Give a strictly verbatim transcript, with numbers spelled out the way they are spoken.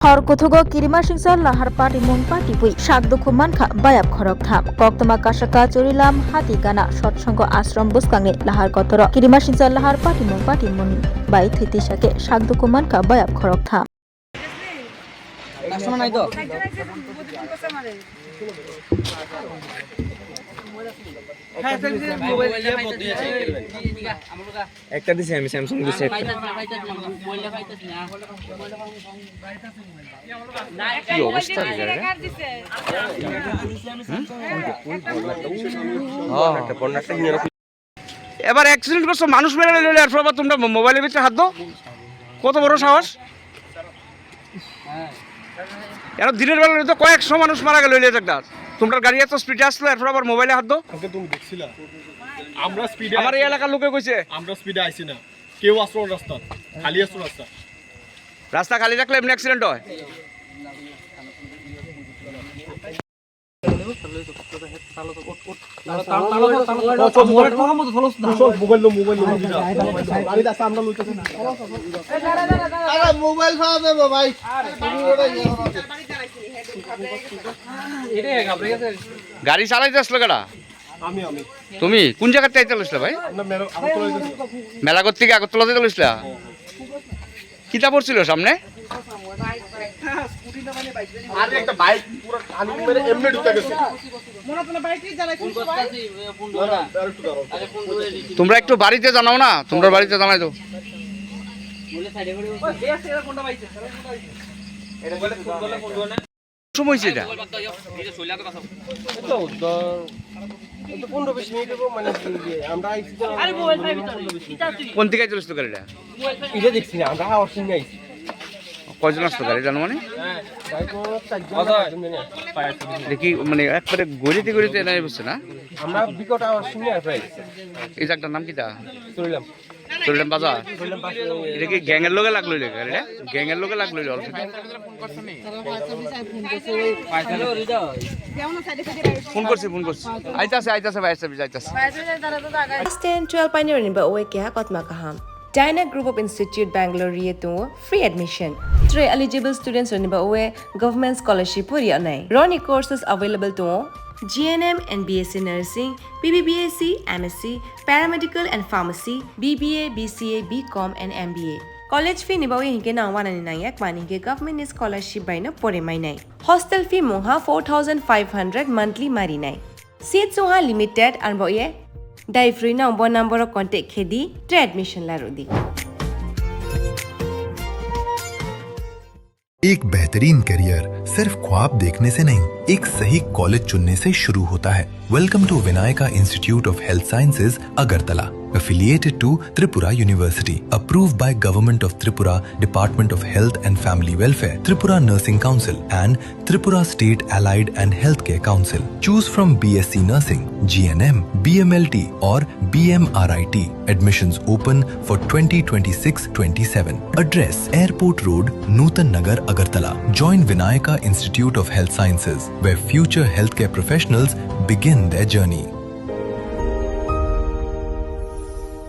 Hor kuthugo Kirimasingcha Lahar Patimung patibwi sak dukhu mankha bayap khoroktham. Koktwma Kasaka Churilam Hati Gana Sotsongo Ashram bwskangni Lahar Kotoro Kirimasingcha Lahar Patimung patimung bai thwi tisa khe sak dukhu mankha bayap khoroktham. একটা দিছি আমি, Samsung দিছি একটা। কি অবস্থা রে জায়গা? হুম? হ্যাঁ। এবার অ্যাক্সিডেন্ট করছো, মানুষ মেরে লইলে, এরপর আবার তোমরা মো-, মোবাইলের ভিতরে হাত দাও? কত বড় সাহস? এরা দিনের বেলা তো কয়েকশো মানুষ মারা গেল, লইলে একটা। তোমরা গাড়ি এত স্পিডে আসলো, এরপর আবার মোবাইলে হাত দাও? ওকে তুমি দেখছিলা? আমরা স্পিডে আমার এই আইছি। এলাকার লোকে কইছে। আমরা স্পিডে আইছি না, কেউ আসলো না রাস্তা, খালি আসলো রাস্তা। রাস্তা খালি রাখলে এমনি অ্যাক্সিডেন্ট হয়। মোবাইল লো, মোবাইল লো, মোবাইল লো। আরে মোবাইল খাওয়া যাবে ভাই। গাড়ি চালাইতে আসলো কেডা? আমি, আমি। তুমি কোন জায়গাতে আইতে লইছিলা ভাই? আমরা মেলা, আগরতলা যাইতেছি। মেলাঘর থেকে আগরতলা যাইতে লইছিলা? কিতা পড়ছিল সামনে? আরে একটা বাইক পুরো টানি মেরে এমনি ঢুকে গেছে। তোমরা একটু বাড়িতে জানাও না, তোমরা বাড়িতে জানাই দাও। সময় হয়েছে এটা? এই তো ধর, এই তো পনেরো বিশ মিনিট হবো, মানে, কি, ইয়ে, আমরা আইছি তো। কোন দিকে চলিস তো গাড়িটা? এটা দেখছি না, আমরা আওয়াজ শুনে আইছি। কয়জন আসতো গাড়ি জানো মানে? গাড়ি তো চারজন না পাঁচজন জানি। দেখি মানে একবারে গড়িতে গড়িতে নাই বুঝছে না? আমরা বিকট আওয়াজ শুনে আর প্রায় এই জায়গাটার নাম কিতা? চললাম। চললাম বাজার। এটা কি গ্যাং এর লগে লাগলো রে গাড়িটা? গ্যাং এর লগে লাগলো রে already? ফোন করছি, ফোন করছি। আইতাছে, আইতাছে, ভাই, আইতাছে, আইতাছে। Class ten, twelve painirokni ba oe keha kotma kaham. Dyna Group of Institute Bangalore ri tongo free admission. Tre eligible students rokni ba oe government scholarship pori anai. Roni courses available tongo G N M and B S C Nursing, B B B S C, M S C, Paramedical and Pharmacy, B B A, B C A, B Com and M B A. College fee ni bagwi hinkhe nang wanani nangya, mani hinkhe government ni scholarship bai no pore mainai. Hostel fee mungha four thousand five hundred monthly marinai. Seats wngha limited, arbo ye dai free no bo number o contact khe di, tre admission la rw di. एक बेहतरीन करियर सिर्फ ख्वाब देखने से नहीं, एक सही कॉलेज चुनने से शुरू होता है। Welcome to Vinayaka Institute of Health Sciences, Agartala, affiliated to Tripura University, approved by Government of Tripura, Department of Health and Family Welfare, Tripura Nursing Council, and Tripura State Allied and Healthcare Council. Choose from B S C Nursing, G N M, B M L T, or B M R I T. Admissions open for twenty twenty-six twenty-seven. Address: Airport Road, Nutan Nagar, Agartala. Join Vinayaka Institute of Health Sciences, where future healthcare professionals begin their journey.